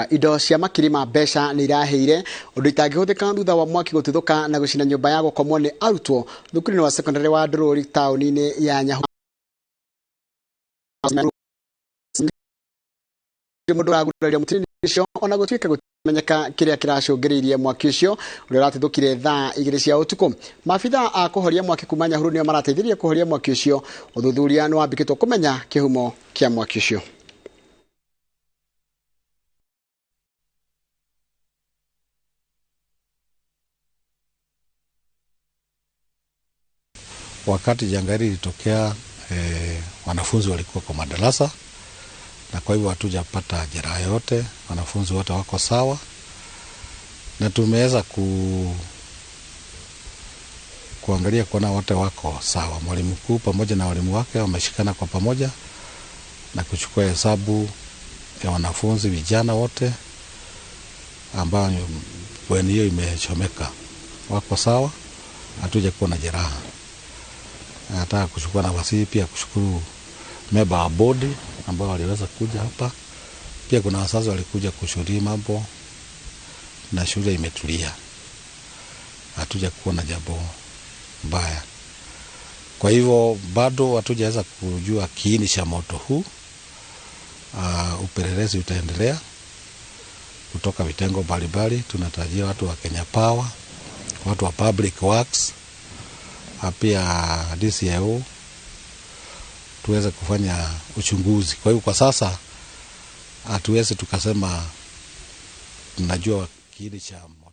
Indo cia makiri ma mbeca nĩ irahĩire ũndũ itangĩhũthĩka thutha wa mwaki gũtuthũka na gũcina nyũmba ya gũkomwo nĩ arutwo thukuru-inĩ wa secondary wa Ndũrũri taũni-inĩ ya Nyahururu. Mũndũ ũragurario mũtino-inĩ ũcio ona gũtuĩka gũtimenyeka kĩrĩa kĩracũngĩrĩirie mwaki ũcio ũrĩa ũratuthũkire thaa 2 cia ũtukũ. Maabitha a kũhoria mwaki kuma Nyahururu nĩo marateithirie kũhoria mwaki ũcio. Ũthuthuria nĩ wambĩkĩtwo kũmenya kĩhumo kĩa mwaki ũcio. Wakati janga hili lilitokea, wanafunzi walikuwa kwa madarasa na kwa hivyo hatujapata jeraha yote, wanafunzi wote wako sawa na tumeweza kuangalia kuona wote wako sawa. Mwalimu mkuu pamoja na walimu wake wameshikana kwa pamoja na kuchukua hesabu ya wanafunzi vijana wote ambao bweni hiyo imechomeka, wako sawa, hatujakuwa na jeraha. Nataka kuchukua nafasi hii pia kushukuru member wa board ambao waliweza kuja hapa. Pia kuna wazazi walikuja kushuhudia mambo na shule imetulia, hatujakuwa na jambo mbaya. Kwa hivyo bado hatujaweza kujua kiini cha moto huu. Upelelezi utaendelea kutoka vitengo mbalimbali. Tunatarajia watu wa Kenya Power, watu wa Public Works, pia DCIO tuweze kufanya uchunguzi. Kwa hivyo kwa sasa hatuwezi tukasema tunajua kiini cha moto.